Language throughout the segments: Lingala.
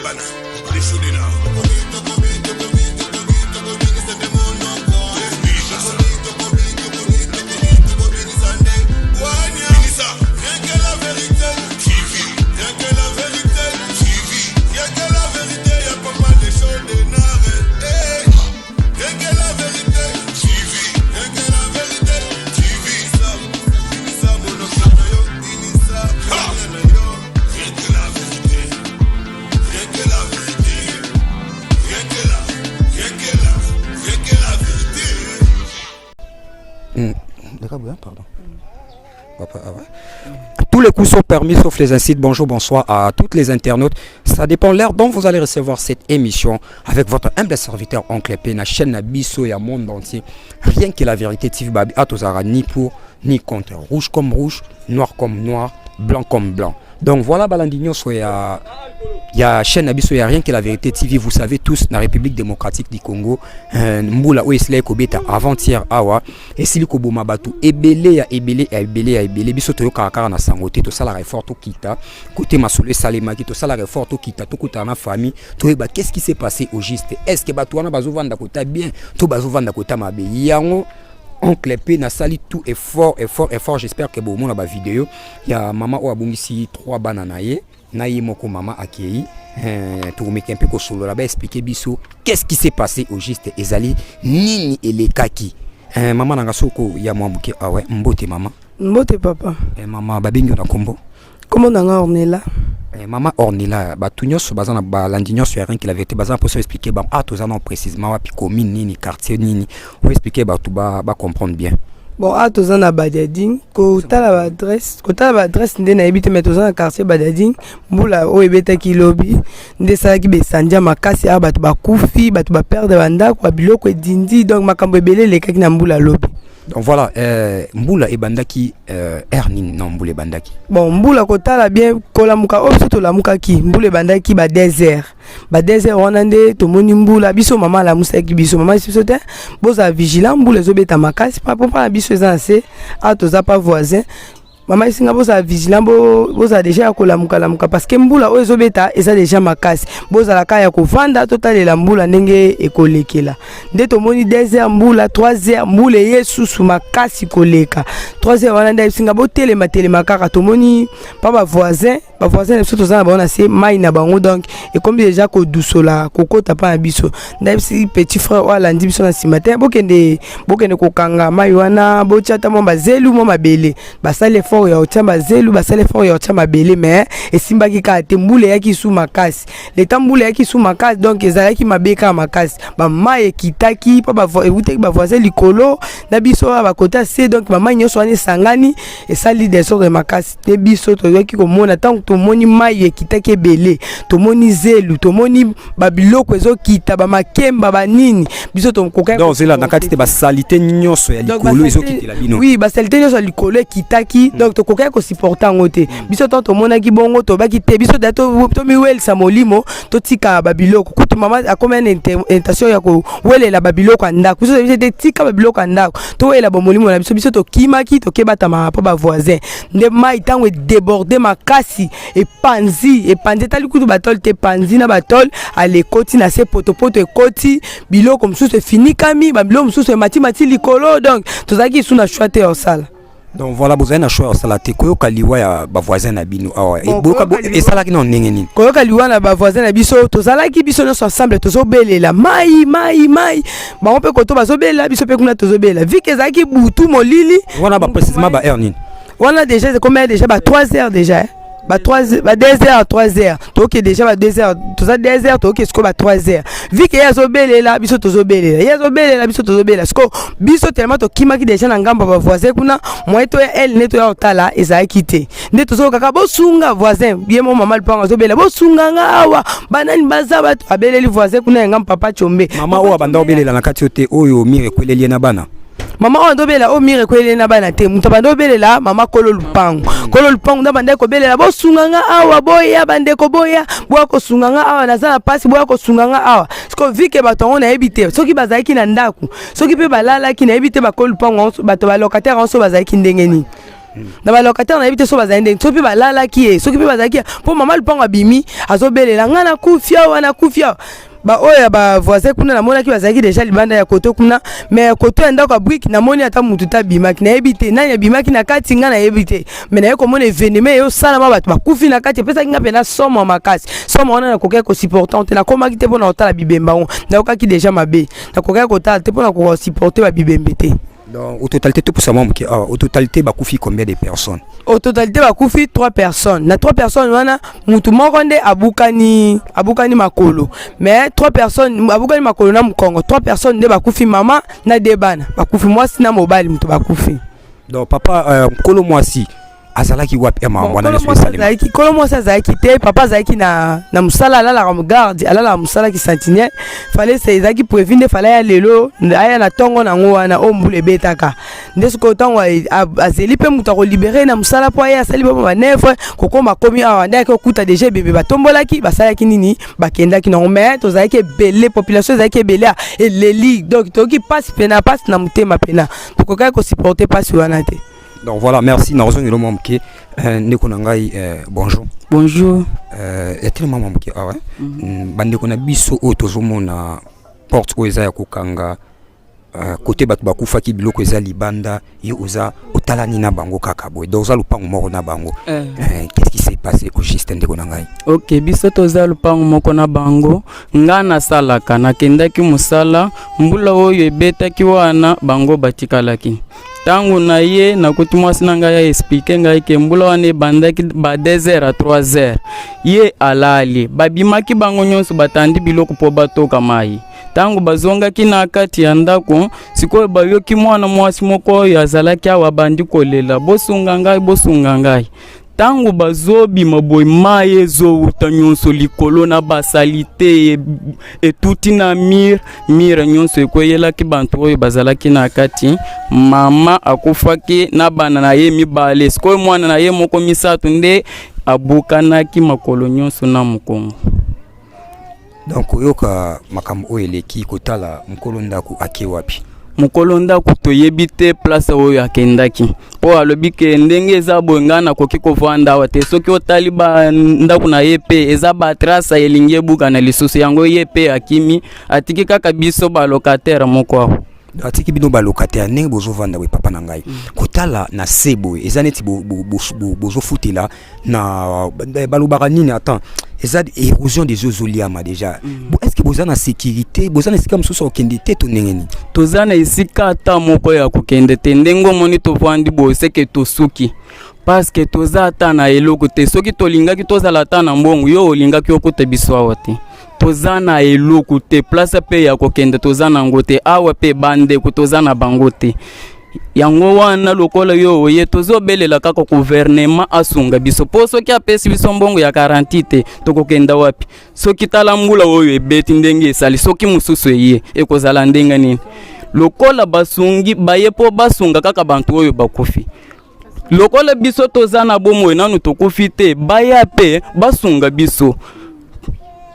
Pardon. Tous les coups sont permis sauf les incites. Bonjour, bonsoir à toutes les internautes. Ça dépend l'heure dont vous allez recevoir cette émission avec votre humble serviteur Oncle P, la chaîne Biso et monde entier. Rien que la vérité, TV Babi Atozara, ni pour ni contre. Rouge comme rouge, noir comme noir, blanc comme blanc. Donc voilà, balandi nyonso ya chaîne na biso ya Rien que la vérité TV. Vous savez tous, na République démocratique du Congo, mbula oyo esila ekobeta avant-hier awa esili koboma bato ebele ya ebele ya ebele ya ebele. Biso toyokaka kaka na sango te. Tosalaka effort tokita kote masolo esalemaki, tosalaka effort tokita, tokutana na famille, toyeba qu'est-ce qui s'est passé au juste. Est ce que bato wana bazovanda kota bien to bazovanda kota mabe? Yango Oncle P nasali tout effort, effort, effort. J'espère que bomona bavideo ya mama oyo abongisi trois bana na ye na ye moko. Mama akei, tokomeka mpe kosolola, baexpliquer biso qu'est-ce qui s'est passé au juste, ezali nini elekaki. Mama nanga, soko ya mwa moke awa. Mbote, mama. Mbote, papa. Mama, babengi yo na kombo? Kombo na nga Ornela. Mama Ornela, bato nyonso baza na balandi nyonso ya Rien que la vérité baza na mposa expliquer bango ah toza na précisément wapi, commune nini, quartier nini, oexpliquer bato bacomprendre bien. Bon, awa toza na Badiading. Kotala baadresse, kotala baadresse nde nayebi te, mais toza na quartier Badiading. Mbula oyo ebetaki lobi nde esalaki besandia makasi awa. Bato bakufi, bato baperdre bandako, babiloko edindi, donc makambo ebele elekaki na mbula lobi. Donc voilà, mbula ebandaki heure nini? Non, mbula ebandaki? Bon, mbula, kotala bien, kolamuka oyo biso tolamukaki, mbula ebandaki ba 2 heures. Ba 2 heures wana nde tomoni mbula. Biso, mama alamusaki biso, mama biso te, bozala vigilant, mbula ezobeta makasi. Mpo na biso eza na se awa, toza pa voisin. Mama esinga bozala vigilant, bozala déjà ya kolamukalamuka parce que mbula oyo ezobeta eza déjà makasi. Bozala kaka ya kovanda, totalela mbula ndenge ekolekela. Nde tomoni 2 heures mbula, 3 heures mbula eye susu makasi koleka. 3 heures wana nde esinga botelema telema kaka. Tomoni pa bavoisin, bavoisin na biso toza na bango na se, mai na bango donc ekomi déjà kodusola kokota mpa na biso. Ndayebisi petit frère oyo alandi biso na nsima te, bokende, bokende kokanga mai wana, botia ata mwa bazelu, mwa mabele. Basali effort ya kotia bazelu, basali effort ya kotia mabele, mais esimbaki kaka te. Mbula eyaki su makasi. Leta mbula eyaki su makasi, donc ezalaki mabe kaka makasi. Bamai ekitaki mpo ewutaki bavoisin likolo na biso oyo bakota se, donc bamai nyonso wana esangani, esali désordre makasi te. Biso toyoki komona, ntango tomoni mai ekitaki ebele, tomoni zelu, tomoni babiloko ezokita, bamakemba, banini, biso tokokaki. Donc zela na kati te, basaleté nyonso ya likolo ezokitela bino? Oui, basaleté nyonso ya likolo ekitaki, donc tokokaki kosupporter yango te. Biso ntango tomonaki bongo, tobaki te, biso da tomiwelisa molimo, totika babiloko. Kutu mama akomi na intention ya kowelela babiloko ya ndako. Biso biso te, tika babiloko ya ndako, towelela bomolimo na biso. Biso tokimaki, tokebatamaka mpo bavoisin. Nde mai ntango edéborde makasi, epanzi, epanzi, etali kutu batole te, epanzi na batole ale, ekoti na se, potopoto ekoti, biloko mosusu efinikami, babiloko mosusu ematimati likolo. Donc tozalaki su na choix te ya kosala. Donc voilà, bozali na choix ya kosala te. Koyoka liwa ya bavoisin na bino awa, esalaki nano ndenge nini? Koyoka liwa na bavoisin na biso, tozalaki biso nyonso ensemble, tozobelela mai, mai, mai. Bango mpe koto bazobelela, biso mpe kuna tozobelela, vu que ezalaki butu, molili. Wana ba précisément ba heure nini? Wana déjà ekomi déjà ba 3 heures déjà, ba 3, ba 2 heures, 3 heures. Toke déjà ba 2 heures, toza 2 heures, toke sikoyo ba 3 heures. Vu que ye azobelela, biso tozobelela, ye azobelela, biso tozobelela. Sikoyo biso tellement tokimaki déjà na ngambo ya bavoisin kuna, moye toya ele nde toya kotala ezalaki te. Nde tozokaka bosunga voisin ye mo, mama lupango azobelela, bosunga nga awa, banani baza bato. Abeleli voisin kuna ya ngambo, papa Chombe. Mama oyo abanda obelela na kati yo te, oyo mur ekweleli ye na bana? Mama oyo andobelela, oyo mur ekweleli na bana te. Moto abanda obelela, mama kolo lupango, kolo lupango nde abandaki kobelela, bosunga nga awa, boya bandeko, boya, boya kosunga nga awa, naza na mpasi, boya kosunga nga awa. Siko vu que bato yango nayebi te soki bazalaki na ndako, soki mpe balalaki, nayebi te. Bakolo lupango, bato balocataire yango so bazalaki ndenge nini. Na balocataire nayebi te so bazali ndenge, soki mpe balalaki ye, soki mpe bazalaki, mpo mama lupango abimi, azobelela: "Ngai nakufi awa, nakufi awa." Baoyo ya bavoisin kuna namonaki bazalaki déjà libanda ya koto kuna, mais koto ya ndako ya brique namoni ata mutu te abimaki. Nayebi te nani abimaki na kati, ngai nayebi te. Mais naye komona événement eyosalama, bato bakufi na kati. Epesaki nga mpena somo ya makasi. Somo wana nakokaki kosupporter te. Nakomaki te mpona kotala bibembe yango, nayokaki déjà mabe. Nakokaki kotala te mpona kosupporter babibembe te. Donc au totalité, topusa mwa moke awa, au totalité bakufi combien de personnes? Au totalité bakufi 3 personnes. Na 3 personnes wana, mutu moko nde abukani makolo, mais 3 personnes abukani makolo na mokongo. 3 personnes nde bakufi, mama na de bana bakufi, mwasi na mobali mutu bakufi. Donc papa, nkolo mwasi azalaki wapi ema wana nyonso esalema? Nkolo mwasi azalaki te. Papa azalaki na mosala, alalaka garde, alalaka mosala ki sentinelle. Fallait se ezalaki prévu nde fallait aya lelo, aya na ntongo nango wana oyo mbula ebetaka. Nde sikoyo ntango azeli mpe moto akolibérer na mosala mpo aye, asali bango manœuvre kokoma, akomi awa nde ayaki okuta déjà ebembe batombolaki, basalaki nini, bakendaki nango. Mais tozalaki ebele, population ezalaki ebele, eleli. Donc toyoki mpasi pena, mpasi na motema pena, tokokaki kosupporter mpasi wana te. Donc voilà, merci. Nazongela mwa moke, ndeko na ngai, bonjour. Bonjour. Etelema mwa moke awa. Bandeko na biso oyo tozomona porte oyo eza ya kokanga, kote bato bakufaki, biloko eza libanda. Ye oza otalani na bango kaka boye, donc oza lopango moko na bango. Qu'est-ce qui s'est passé au juste, ndeko na ngai? Ok, biso toza lopango moko na bango. Nga nasalaka, nakendaki mosala, mbula oyo ebetaki wana, bango batikalaki. Ntango na ye nakuti mwasi na ngai, aexpliquer ngai ke mbula wana ebandaki ba 2 heures à 3 heures, ye alali, babimaki bango nyonso, batandi biloko mpo batoka mai. Ntango bazongaki na kati ya ndako, sikoyo bayoki mwana mwasi moko oyo azalaki awa bandi kolela: "Bosunga ngai, bosunga ngai." Ntango bazobima boye, mai ezowuta nyonso likolo na basaleté, etuti na mur. Mur nyonso ekweyelaki banto oyo bazalaki na kati. Mama akufaki na bana na ye mibale. Sikoyo mwana na ye moko misato nde abukanaki makolo nyonso na mokongo. Donc koyoka makambo oyo eleki, kotala mokolo ndako ake wapi? Mokolo ndako toyebi te place oyo akendaki, mpo alobi ke ndenge eza boye, ngai nakoki kovanda awa te. Soki otali bandako na ye mpe eza batraces, elingi ebukana lisusu. Yango ye mpe akimi, atiki kaka biso balocataire moko awa. Atiki bino balocataire. Ndenge bozovanda boye, papa na ngai, kotala na se boye, eza neti bozofutela na balobaka nini, attends, eza érosion des eaux, ozoliama déjà. Est ce que boza na sécurité? Boza na esika mosusu akokende te to ndenge nini? Toza na esika ata moko ya kokende te. Ndenge omoni tovandi boye, seke tosuki, parce que toza ata na eloko te. Soki tolingaki tozala ata na mbongo, yo olingaki okuta biso awa te. Toza na eloko te, place mpe ya kokende toza nango te. Awa mpe bandeko toza na bango te. Yango wana lokola yo oye, tozobelela kaka gouvernement asunga biso, mpo soki apesi biso mbongo ya garantie te, tokokenda wapi? Soki tala mbula oyo ebeti ndenge esali, soki mosusu eye, ekozala ndenge nini? Lokola basungi baye mpo basunga kaka bantu oyo bakufi, lokola biso toza na bomoi nanu tokufi te, baya mpe basunga biso.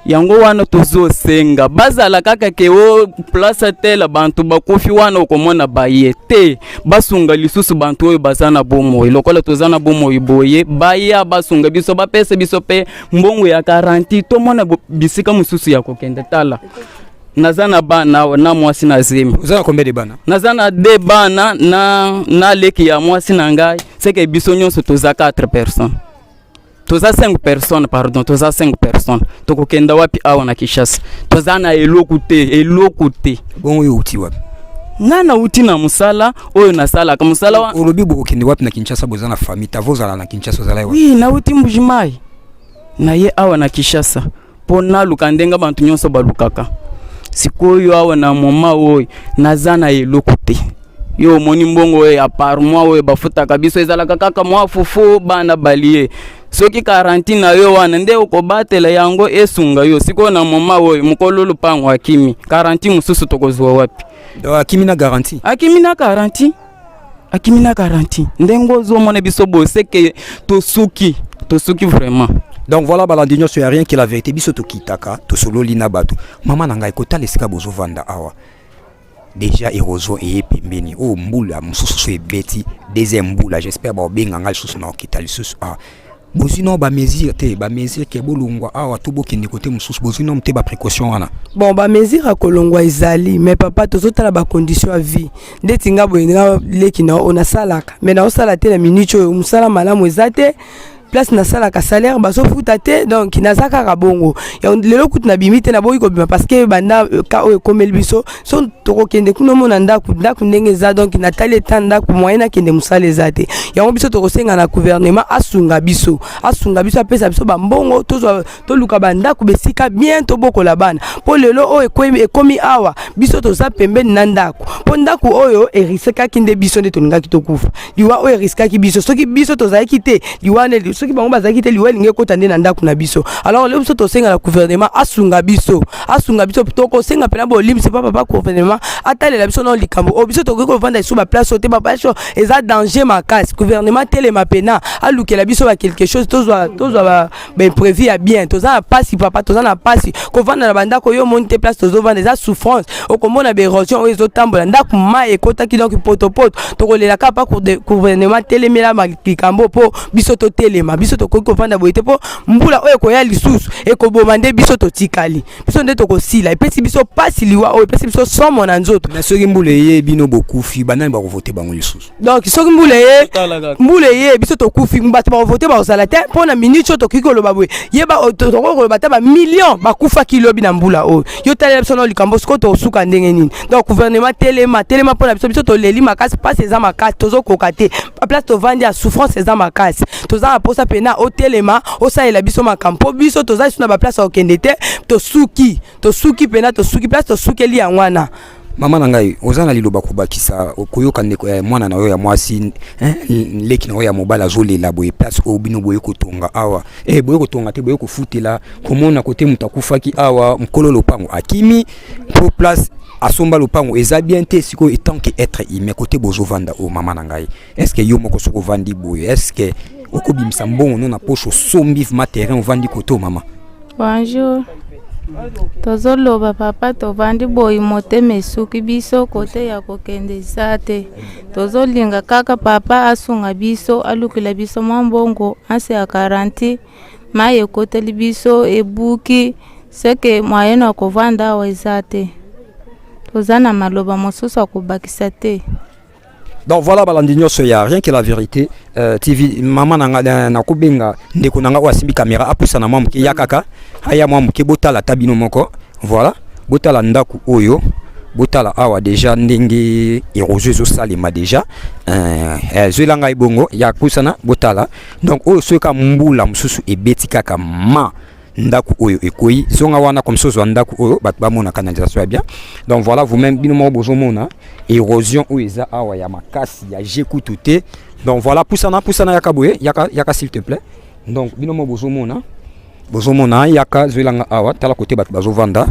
Yango wana tozosenga bazala kaka ke o place tela bantu bakufi wana, okomona baye te, basunga lisusu bantu oyo baza na bomoi. Lokola toza na bomoi boye, baya basunga biso, bapesa biso mpe mbongo ya garantie, tomona bisika mosusu ya kokende. Tala, naza na bana awa na mwasi na zemi. Oza na combien de bana? Naza na de bana na leki ya mwasi na ngai, seke biso nyonso toza 4 personnes, toza 5 personnes, pardon, toza 5 personnes. Tokokenda wapi awa na Kinshasa? Toza na eloko te, eloko te. Bongo oyo outi wapi? Ngai nauti na mosala oyo nasalaka, mosala wa. Olobi bokokende wapi na Kinshasa? Boza na famille tavo, ozala na Kinshasa, ozala wapi? Oui, nauti Mbujimai, na ye awa na Kinshasa mpo naluka ndenge bantu nyonso balukaka. Sikoyo awa na moma oyo naza na eloko te. Yo omoni mbongo oyo ya par mois oyo bafutaka biso ezalaka kaka mwa fufu bana balie. Soki garantie na yo wana nde okobatela yango, esunga yo. Sikoyo na moma oyo mokolo lupango akimi, garantie mosusu tokozwa wapi? Donc akimi na garantie? Akimi na garantie, akimi na garantie. Ndenge ozomona biso boye, seke tosuki, tosuki vraiment. Donc voilà, balandi nyonso ya Rien que la vérité, biso tokitaka, tosololi na bato. Mama na ngai, kotala esika bozovanda awa. Déjà erosion eye pembeni oyo mbula mosusu so ebeti deuxième mbula, j'espère baobenga ngai lisusu na okita lisusu. Ah, bozwi nao bamesure te, bamesure ke bolongwa awa to bokende kote mosusu, bozwi nao te baprécaution wana? Bon, bamesure ya kolongwa ezali, mais papa, tozotala bacondition ya vie. Ndeti nga boye, nga leki na oyo nasalaka, mais naosala te na minute oyo. Mosala malamu eza te. Place nasalaka, salaire bazofuta te. Donc naza kaka bongo. Lelo kutu nabimi te, naboyi kobima parce que banda ka oyo ekomeli biso, so tokokende kuna, omona ndako, ndako ndenge eza. Donc natali eta ndako, moyen nakende mosala eza te. Yango biso tokosenga na gouvernement asunga biso, asunga biso, apesa biso bambongo, tozwa, toluka bandako besika bien, tobokola bana. Mpo lelo oyo ekomi awa, biso toza pembeni na ndako, mpo ndako oyo eriskaki nde biso nde tolingaki tokufa. Liwa oyo eriskaki biso, soki biso tozalaki te, liwa nde, soki bango bazalaki te, liwa elingi ekota nde na ndako na biso. Alors lelo biso tosenga na gouvernement asunga biso, asunga biso. Tokosenga mpena bolimbisi pa papa, gouvernement atalela biso na likambo oyo. Biso tokoki kovanda lisusu baplace oyo te, baplace oyo eza danger makasi. Gouvernement telema mpena, alukela biso ba quelque chose, tozwa baimprévu ya bien. Toza na pasi, papa, toza na pasi kovanda na bandako. Yo omoni te, place tozovanda eza souffrance. Okomona baérosion oyo ezotambola, ndako mai ekotaki, donc potopoto. Tokolela kaka pa gouvernement telemela likambo, mpo biso totelema. Biso tokoki kovanda boye te, mpo mbula oyo ekoya lisusu ekoboma nde biso totikali, biso nde tokosila. Epesi biso pasi, liwa oyo epesi biso somo na nzoto. Mais soki mbula eye, bino bokufi, banani bakovote bango lisusu? Donc soki mbula eye, mbula eye, biso tokufi, bato bakovote bakozala te. Mpo na minute oyo tokoki koloba boye, yeba tokoki koloba ata bamillion bakufaki lobi na mbula oyo. Yo talela biso na likambo, sikoyo tokosuka ndenge nini? Donc gouvernement telema, telema mpo na biso. Biso toleli makasi, mpasi eza makasi, tozokoka te. Place tovandi ya souffrance eza makasi. Toza na posa mpena otelema, osalela biso makambo, mpo biso toza lisusu na baplace ya kokende te. Tosuki, tosuki mpena, tosuki. Place tosukeli yango wana. Mama na ngai, oza na liloba kobakisa? Koyoka ndeko ya mwana na yo ya mwasi, leki na yo ya mobali azolela boye, place oyo bino boye kotonga awa, boye kotonga te, boye kofutela, komona kote moto akufaki awa, mokolo lopango akimi po place asomba lopango eza bien te. Sikoyo, etant que être humain, kote bozovanda oyo, mama na ngai, est ce que yo moko soki ovandi boye, est ce que okobimisa mbongo no na poche, osombi vraiment terrain, ovandi kote oyo, mama? Bonjour. Tozoloba papa, tovandi boyi, motema esuki biso, kote ya kokende eza te. Tozolinga kaka papa asunga biso, alukela biso mwa mbongo anse ya garantie. Mai ekoteli biso, ebuki seke, moyen ya kovanda awa eza te. Toza na maloba mosusu ya kobakisa te. Donc voilà, balandi nyonso ya Rien que la vérité TV, mama na nga, nakobenga ndeko na nga oyo asimbi caméra, apusana mwa moke, ya kaka aya mwa moke, botala ata bino moko. Voilà, botala ndako oyo, botala awa déjà ndenge érosion ezosalema déjà. Zwela ngai bongo ya pusana, botala. Donc oyo soki ka mbula mosusu ebeti kaka, ma ndako oyo ekoyi. Zonga wana comme ça ozwa ndako oyo, bato bamona canalisation ya bien. Donc voilà, vous-même, bino moko bozomona érosion oyo eza awa ya makasi ya je kutu te. Donc voilà, pusana, pusana, yaka boye, yaka, yaka s'il te plaît. Donc bino moko bozomona, bozomona, yaka, zwelanga awa, tala kote bato bazovanda.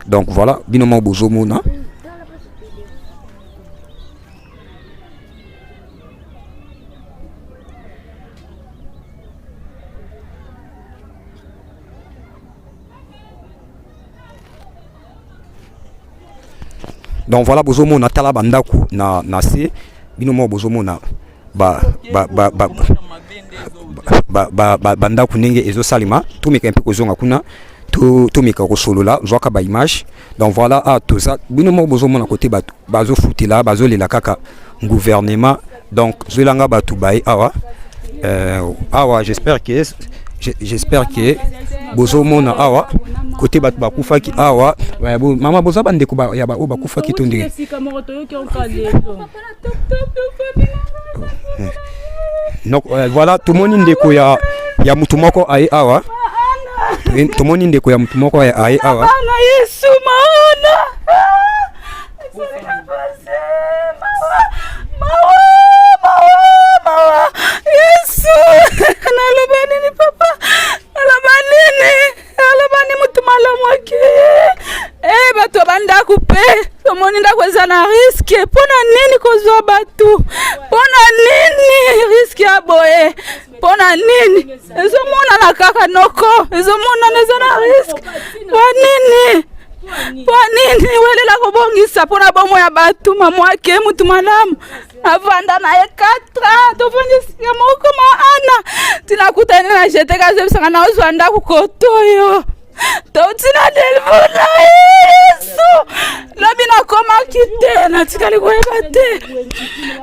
Donc voilà, bino moko bozomona. Donc voilà, bozomona, tala bandako na se, bino moko bozomona ba ba ba ba ba ba ba bandako ndenge ezosalema. Tomeka mpe kozonga kuna, tomeka kosolola, zwaka baimage. Donc voilà, ah, toza, bino moko bozomona kote bato bazofutela, bazolela kaka gouvernement. Donc zwelanga bato baye awa, awa j'espère que bozomona awa kote bato bakufaki awa. Mama, boza bandeko ya baoyo bakufaki to ndenge? Donc voilà, tomoni ndeko ya mutu moko aye awa, tomoni ndeko ya mutu moko aye awa. Bana Yesu, maona mawa, mawa, mawa Yesu. Naloba nini papa? Naloba nini? Naloba nini? Mutu malamu ake. E bato bandako mpe tomoni ndako eza na risque. Mpo na nini kozwa bato? Mpo na nini risque ya boye? Mpo na nini? Ezomonana kaka noko, ezomonana eza na risque. Mpo nini? Mpo nini welela kobongisa mpo na bomoi ya bato? Mama ake mutu malamu, avanda na ye 4 ans, tofandi esika moko ma ana ntina akutani na jete kazebisanga na ozwa ndako kotoyo touti na Delvaux na Yesu. Lobi nakomaki te, natikali koyeba te.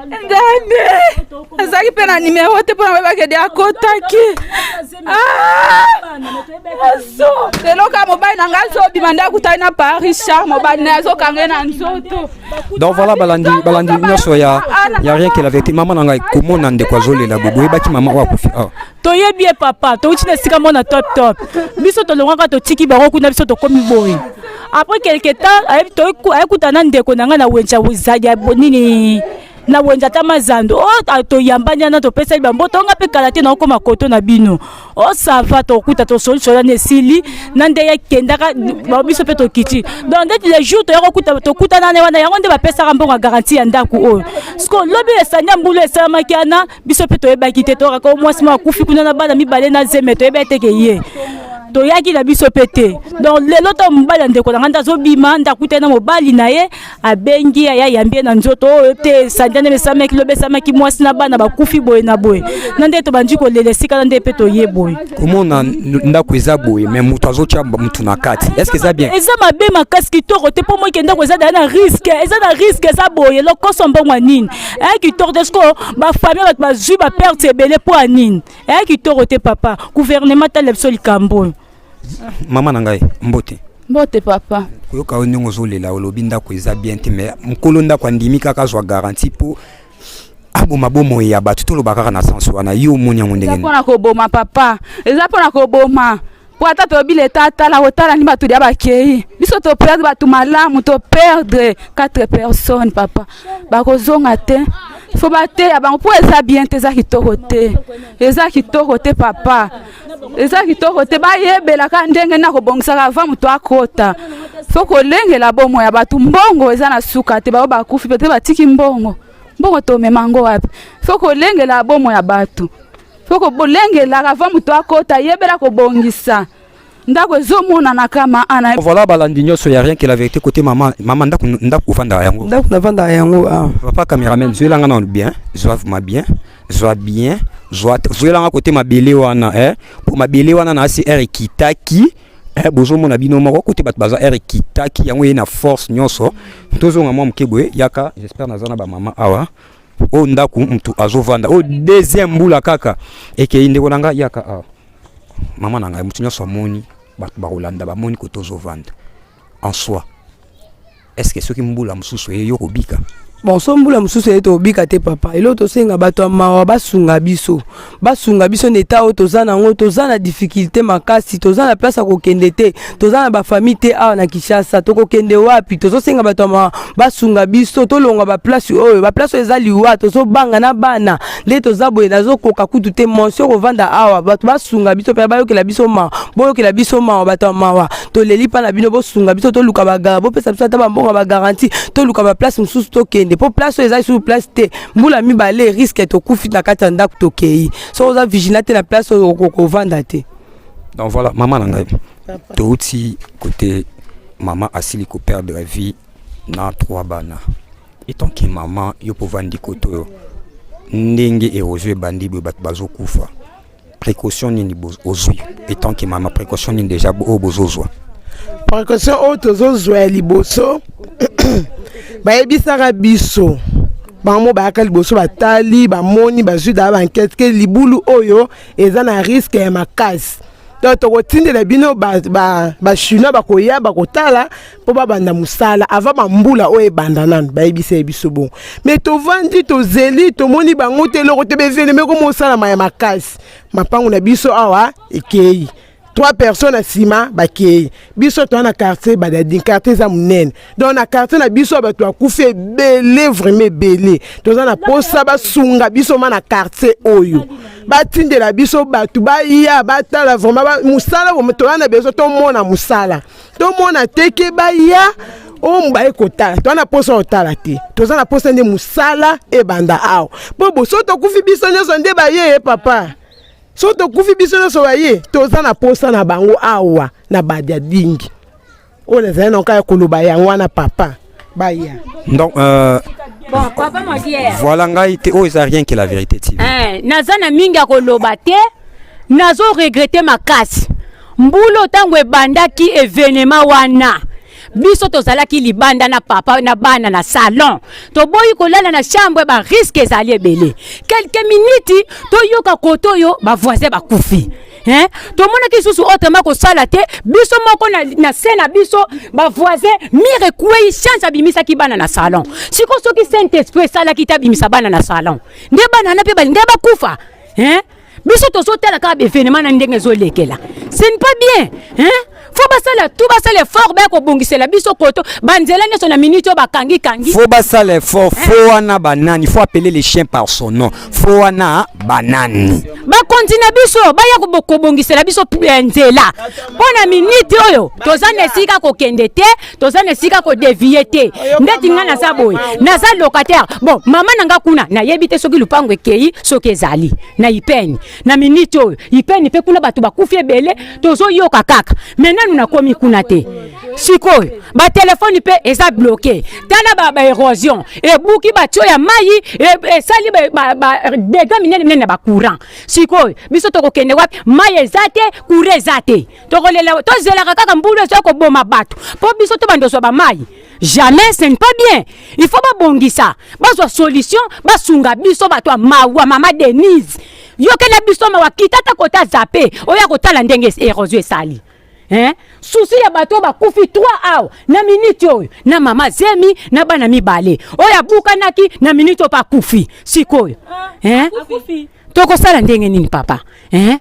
Nzambe azalaki mpe na nimero te mpo na koyeba kede akotaki. Yesu, lelo ka mobali na ngai azobima nde akutani na pa Richard, mobali na ye azokanga ye na nzoto. Donc voilà, balandi balandi nyonso ya Rien que la vérité. Mama na ngai, komona ndeko azolela boye, boyebaki mama oyo akufi awa? Toyebi ye, papa. Touti na esika mona top top. Biso tolongwaka, totiki bango kuna, biso tokomi boye. Après quelque temps, ayekuta na ndeko na ngai na wenza ya nini, na wenza ata mazando o toyambani wana, topesali bamboto. Nga mpe kala te naokóma koto na bino o sava, tokuta tosolisola na esili na nde yakendaka, biso mpe tokiti. Donc ndeti le jour toya kokuta, tokutana na wana yango nde bapesaka mbongo ya garantie ya ndako oyo. Siko lobi esandi ya mbulu esalamaki wana, biso mpe toyebaki te. Tokaka mwasi moko akufi kuna na bana mibale na zeme, toyebaki te ke ye toyaki na biso mpe te. Donc lelo to mobali ya ndeko na ngai nde azobima, nde akutani na mobali na ye, abengi aya, ayambi ye na nzoto oyo te. Esandi ane esamaki lobi, esamaki mwasi na bana bakufi boye na boye, na nde tobandi kolela esika na nde mpe toye boye. Komona ndako eza boye, mais moto azotya motu na kati, est ce que eza bien? Eza mabe makasi, kitoko te, mpo moke ndako eza daya na risque, eza na risque, eza boye lokoso mbongo ya nini? Eya kitoko te. Siko bafamille, bato bazwi baperte ebele mpo ya nini? Eya kitoko te, papa. Gouvernement, tala biso likambo oyo. Mama na ngai, mbote. Mbote, papa. Koyoka yo ndenge ozolela, olobi ndako eza bien te, mais mokolo ndako andimi kaka azwa garantie mpo aboma bomoi ya bato. Toloba kaka na sens wana, yo omoni yango ndenge? Eza mpona koboma, papa, eza mpona koboma. Po ata toyebi leta atala kotala ni bato dia bakei, biso toperdre bato malamu, toperdre 4 personnes, papa. Bakozonga te, fo bateya bango mpo eza bien te, eza kitoko te, eza kitoko te, papa, eza kitoko te. Bayebelaka ndenge na kobongisaka avant moto akota. Fo kolengela bomoi ya bato. Mbongo eza na suka te. Bao bakufi peut batiki mbongo, mbongo tomema yango wapi? Fo kolengela bomoi ya bato, fo kolengelaka avant moto akota, yebela kobongisa ndako ezomonana kama ana. Voilà, balandi nyonso ya Rien que la vérité, côté mama. Mama, ndako ovandaka yango? Ndako navandaka yango awa. Papa cameraman, zwelanga na bien, zwa ma bien, zwa bien, zwa, zwelanga côté mabele wana, eh, po mabele wana na asi air ekitaki, eh, bozomona bino moko côté bato baza, air ekitaki yango ye na force nyonso. Tozonga mwa moke boye, yaka. J'espère naza na bamama awa. Oyo ndako mutu azovanda oyo, deuxième mbula kaka ekei. Ndeko na ngai, yaka awa. Mama na ngai, motu nyonso amoni, bato bakolanda bamoni kote ozovanda en soi. Est ce que soki mbula mosusu eye, yo kobika? Bon, so mbula mosusu eye, tobika te, papa. Eloko tosenga, bato ya mawa basunga biso, basunga biso na eta oyo toza nango. Toza na difficulté makasi, toza na place ya kokende te, toza na bafamille te awa na Kinshasa. Tokokende wapi? Tozosenga bato ya mawa basunga biso, tolongwa baplace oyo. Baplace oyo eza liwa, tozobanga na bana nde toza boye. Nazokoka kutu te monsieur kovanda awa. Bato basunga biso mpe bayokela biso mawa, boyokela biso mawa. Bato ya mawa, toleli mpa na bino, bosunga biso, toluka bagara, bopesa biso ata bambongo ya bagarantie, toluka baplace mosusu tokende, mpo place oyo eza lisusu place te. Mbula mibale, risque tokufi na kati ya ndako, tokei. Soki oza vigilant te na place oyo, okokovanda te. Donc voilà, mama na ngai, touti côté mama asili koperdre vie na trois bana. Etant que mama, yo mpo ovandi kote oyo, ndenge érosion ebandi boye, bato bazokufa, précaution nini ozwi etant que mama? Précaution nini déjà oyo bozozwa? Précaution oyo tozozwa ya liboso, bayebisaka biso, bango bayaka liboso, batali, bamoni, bazwi daa baenquête ke libulu oyo eza na risque ya makasi. Donc tokotindela bino bachinois, bakoya, bakotala mpo babanda mosala avant bambula oyo ebanda nanu. Bayebisa ye biso bongo, mais tovandi, tozeli, tomoni bango te, eloko te. Beveleme komo osalama ya makasi, mapango na biso awa ekei, trois personnes na nsima bakei. Biso toza na quartier Badading, quartier eza monene. Donc na quartier na biso bato bakufi ebele, vraiment ebele. Toza na posa basunga biso ma na quartier oyo, batindela biso bato baya batala vraiment mosala. Toza na besoin tomona mosala, tomona teke baya oyo baye kotala. Toza na posa kotala te, toza na posa nde mosala ebanda awa, mpo boso tokufi biso nyonso nde baye. Papa, so tokufi biso nyonso baye, toza na posa na bango awa na Badiadingi. Oyo nazali na kaka koloba yango wana, papa, baya. Donc Bon, papa Molière. Voilà, ngai te, oyo eza Rien que la vérité TV. Eh, naza na mingi ya koloba te. Nazo regretter makasi. Mbula ntango ebandaki, événement wana, biso tozalaki libanda na papa na bana na salon. Toboyi kolala na chambre, barisques ezali ebele. Quelques minutes, toyoka kote oyo bavoisin bakufi, hein? Tomonaki lisusu autrement kosala te. Biso moko na se na biso bavoisin, mur ekwei, chance abimisaki bana na salon. Sikoyo soki Saint Esprit esalaki te abimisa bana na salon, nde bana wana mpe balingai bakufa, hein? Biso tozotala kaka baévénement na ndenge ezolekela, ce n'est pas bien, hein? Faut basala tout, basala effort, baya kobongisela biso koto banzela nyonso na minute oyo bakangi-kangi. Faut basala effort. Faut wana banani? Faut appeler les chiens par son nom. Faut wana banani? Bakonzi na biso baya kobongisela biso nzela mpo na minute oyo toza na esika kokende te, toza na esika kodévier te. Ndeti ngai naza boye, naza locataire. Bon, mama na nga kuna, nayebi te soki lupango ekei, soki ezali na ipeni. Na minute oyo ipeni mpe kuna bato bakufi ebele, tozoyoka kaka, mais nanu nakomi kuna te. Sikoyo batelefone mpe eza bloqué. Tala baérosion ebuki batuyau ya mai, esali badégâts minene minene na bacourant. Sikoyo biso tokokende wapi? Mai eza te, courant eza te. Tokolela, tozelaka kaka mbulu ezoya koboma bato mpo biso tobanda ozwa bamai? Jamais, ce n'est pas bien. Il faut babongisa, bazwa solution, basunga biso bato ya mawa. Mama Denise, yokela biso mawa, kita ata kota zape oya kotala ndenge érosion esali, hein? Susi ya bato oyo bakufi 3 awa na miniti oyo, na mama zemi na bana mibale oyo abukanaki na miniti oyo mpe akufi sikoyo, hein? Tokosala ndenge nini, papa, hein?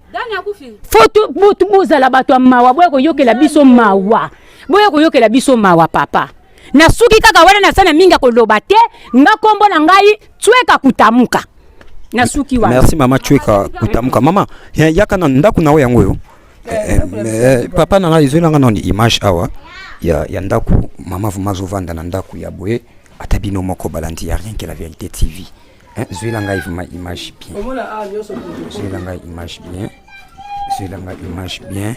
Faut bozala bato ya mawa, boya koyokela biso mawa, boya koyokela biso mawa, papa. Nasuki kaka wana, naza na mingi ya koloba te. Nga nkombo na ngai Tsweka Kutamuka, nasuki wana. Merci, mama Tsweka Kutamuka. Mama, yaka na ndako na oyo yango oyo. Papa na ngai, ezwelanga nano image awa ya ndako. Mama vraiment azovanda na ndako ya boye. Ata bino moko balandi ya Rien que la vérité TV, hein, zwela ngai vraiment image bien, zwela ngai image bien, zwela ngai image bien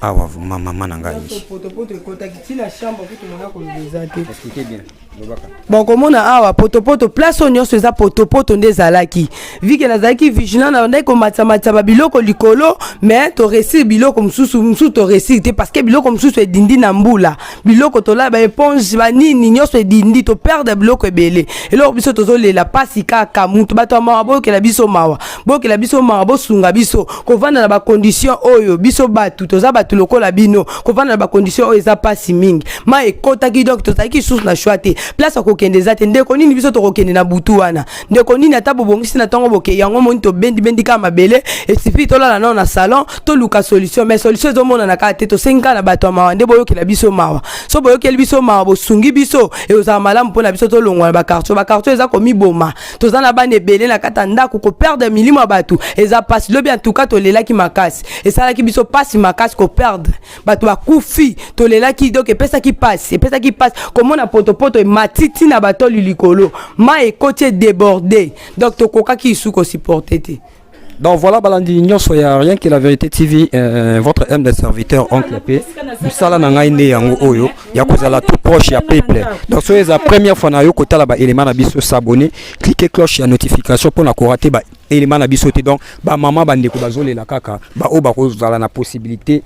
awa vraiment, mama na ngai. Potopoto ekotaki ntina chambre kutu, mona koloba eza te. Expliquez bien, lobaka. Bon, komona awa potopoto, place oyo nyonso eza potopoto nde ezalaki. Vu que nazalaki vigilant, na bandaki komatisamatisa babiloko likolo, mais toréussir biloko mosusu, mosusu toréussir te, parce que biloko mosusu edindi na mbula. Biloko tolala, baéponge, banini nyonso edindi, toperdre biloko ebele. Eloko biso tozolela pasi kaka mutu. Bato ya mawa, boyokela biso mawa, boyokela biso mawa, bosunga biso. Kovanda na bacondition oyo, biso bato toza bato lokola bino, kovanda na bacondition oyo eza pasi mingi. Mai ekotaki, donc tozalaki lisusu na choix te, place ya kokende eza te. Ndeko nini biso tokokende na butu wana? Ndeko nini? Ata bobongisi na ntongo, boke yango moni, tobendibendi kaka mabele. Esifi tolala nao na salon, toluka solution, mais solution ezomonana kaka te. Tosengi kaka na bato ya mawa nde boyokela biso mawa. So boyokeli biso mawa, bosungi biso, ekozala malamu mpona biso tolongwa na baquartier. Baquartier eza komiboma. Toza na bana ebele na kati ya ndako, koperdre milimo ya bato eza pasi. Lobi antuka tolelaki makasi, esalaki biso pasi makasi koperdre bato bakufi. Tolelaki, donc epesaki pasi, epesaki pasi komona potopoto emati ntina batoli likolo, mai ekoti, edéborde, donc tokokaki lisusu kosupporter te. Donc voilà, balandi nyonso ya Rien que la vérité TV, votre humble serviteur Oncle P. Mosala na ngai nde yango oyo ya kozala tout proche ya peuple. Donc soki eza première fois na yo kotala ba élément na biso, s'abonner, cliquer cloche ya notification mpona korater ba élément na biso te. Donc ba mama, bandeko bazolela kaka, ba oyo bakozala na possibilité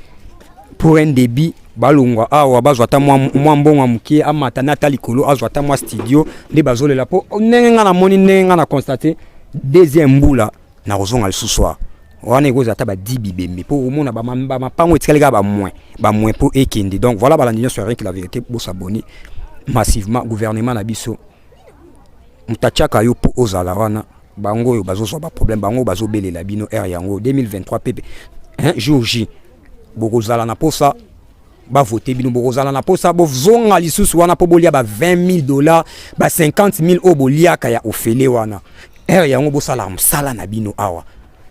pour un débit, balongwa awa, bazwa ata mwa mbongo ya moke, amata na ata likolo, azwa ata mwa studio. Nde bazolela mpo ndenge nga namoni, ndenge nga na constate, deuxième mbula na kozonga lisusu awa wana ekozala ata badi bibembe, mpo omona bamapango etikali kaka bamoin bamoin mpo ekende. Donc voilà, balandi nyonso ya Rien que la vérité, bosabonner massivement. Gouvernement na biso, moto atiaka yo mpo ozala wana, bango oyo bazozwa baproblème, bango oyo bazobelela bino aire yango 2023 pepe, hein, jour J bokozala na posa bavote bino, bokozala na posa bozonga lisusu wana mpo bolia ba 20 000 $, ba 50 000 oyo boliaka ya ofele wana. Ere yango bosalaka mosala na bino awa.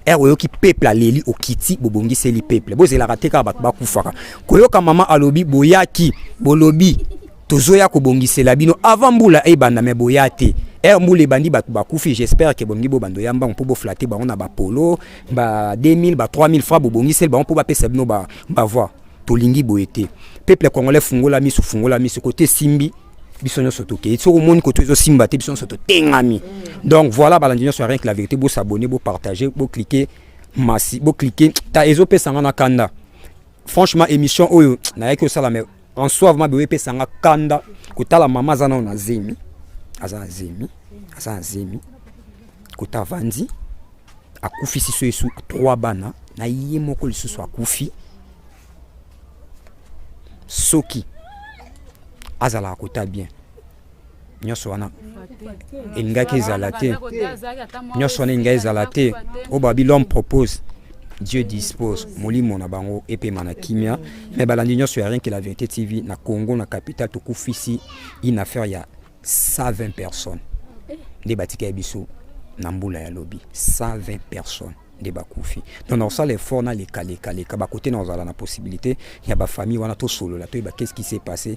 Ere oyoki peuple aleli, okiti, bobongiseli peuple. Bozelaka te kaka bato bakufaka. Koyoka mama alobi, boyaki, bolobi tozoya kobongisela bino avant mbula ebanda, mais boya te. Ere mbula ebandi, bato bakufi. J'espère que bolingi bobanda oya mbango mpo boflatter bango na bapolo ba 2000, ba 3000 francs, bobongiseli bango mpo bapesa bino bavoix. Tolingi boye te. Peuple congolais, fungola miso, fungola miso. Kote simbi, biso nyonso tokei. Soki omoni koto ezosimba te, biso nyonso totengami. Donc voilà, balandi nyonso ya Rien que la vérité, bosabonner, bopartager, bocliquer masi, bocliquer ta. Ezopesanga na kanda, franchement. Émission oyo nayaki kosala, mais en soi vraiment boye epesanga kanda kotala mama aza nano na zemi, aza na zemi, aza na zemi, kota avandi, akufisi so esu trois bana na ye moko, lisusu akufi. Soki azalaka kota bien, nyonso wana elingaki ezala te, nyonso wana elingaki ezala te. Oyo babi, l'homme propose, Dieu dispose. Molimo na bango epema na kimia. Mais balandi nyonso ya Rien que la vérité TV, na Congo, na capitale, tokufisi une affaire ya 120 personnes nde batika biso na mbula ya lobi. 120 personnes nde bakufi. Donc nakosala effort nalekalekaleka bakote na kozala na possibilité ya bafamille wana, tosolola, toyeba qu'est-ce qui s'est passé,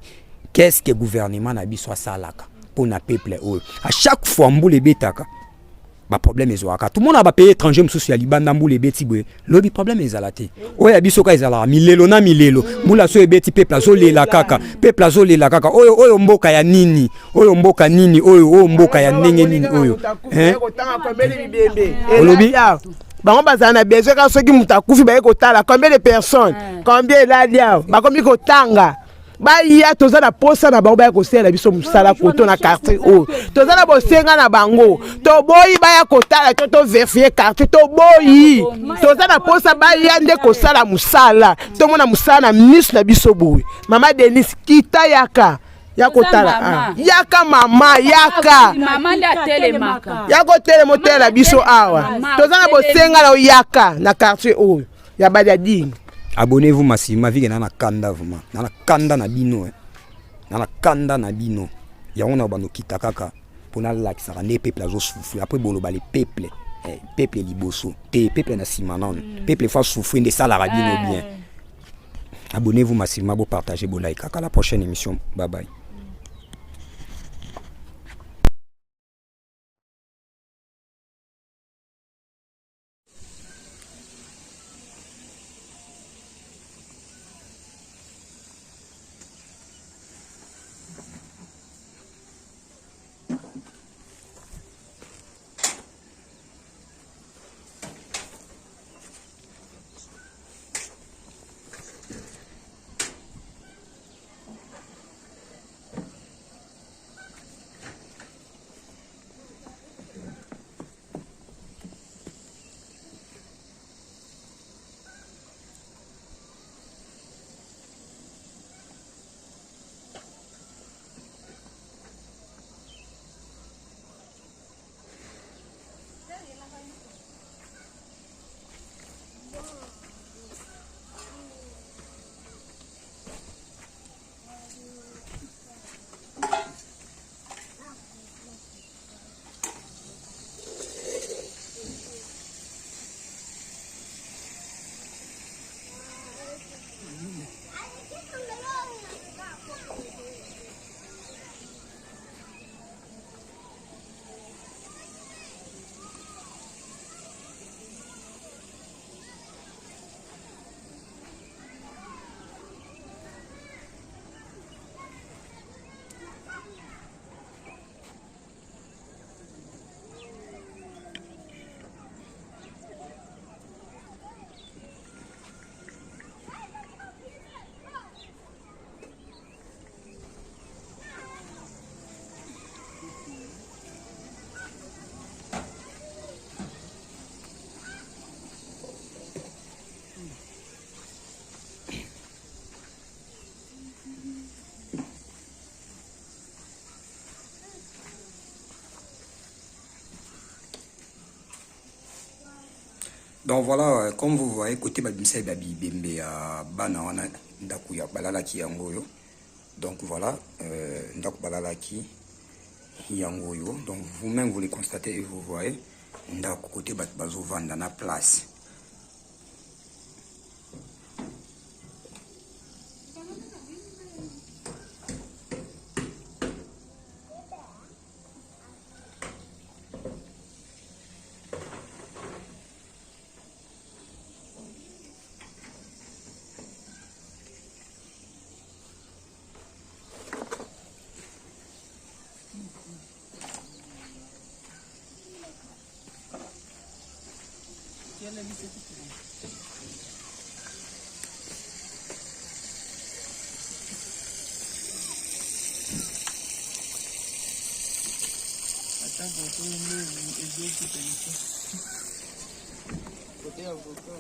qu'est-ce que gouvernement na biso asalaka mpo na peuple oyo. À chaque fois mbula ebetaka, baproblème ezwaka. Tomona bapays étranger mosusu ya libanda, mbula ebeti boye, lobi problème ezala te. Oyo ya biso ka ezalaka milelo na milelo. Mbula so ebeti, peuple azolela kaka, peuple azolela kaka. Oyo, oyo mboka ya nini? Oyo mboka nini? Oyo, oyo mboka ya ndenge nini oyo, hein? Olobi? Bango bazala na besoin kaka soki moto akufi, baye kotala combien de personnes, combien elali awa. Bakomi kotanga. Baya, toza na posa na bango, baya kosalela biso mosala koto na quartier oyo. Toza na bosenga na bango. Toboyi baya kotala to tovérifier quartier, toboyi. Toza na posa baya nde kosala mosala, tomona mosala na miso na biso boye. Mama Denis, kita, yaka ya kotala. Ah. Yaka mama, yaka. Mama nde atelemaka. Ya kotelema, otelela biso awa. Toza na bosenga na oyaka na quartier oyo ya Badiadingi. Abonnez-vous massivement. Vike na na kanda, vraiment na na kanda na bino, eh. Na na kanda na bino yango na bando kita kaka mpo nalakisaka nde peuple azosouffrir. Après boloba le peuple, eh, peuple liboso te, peuple na nsima nano. Peuple faut souffrir nde esalaka bino bien. Abonnez-vous massivement, bopartager, bolike kaka. La prochaine émission, bye bye. Donc voilà, comme vous voyez, côté babimisa babibembe ya bana wana, ndako ya balalaki yango oyo. Donc voilà, ndako balalaki yango oyo. Donc vous-même vous le constatez et vous voyez ndako côté bato bazovanda na place. Ata voto nde ezokita lisusu. Kote ya voto.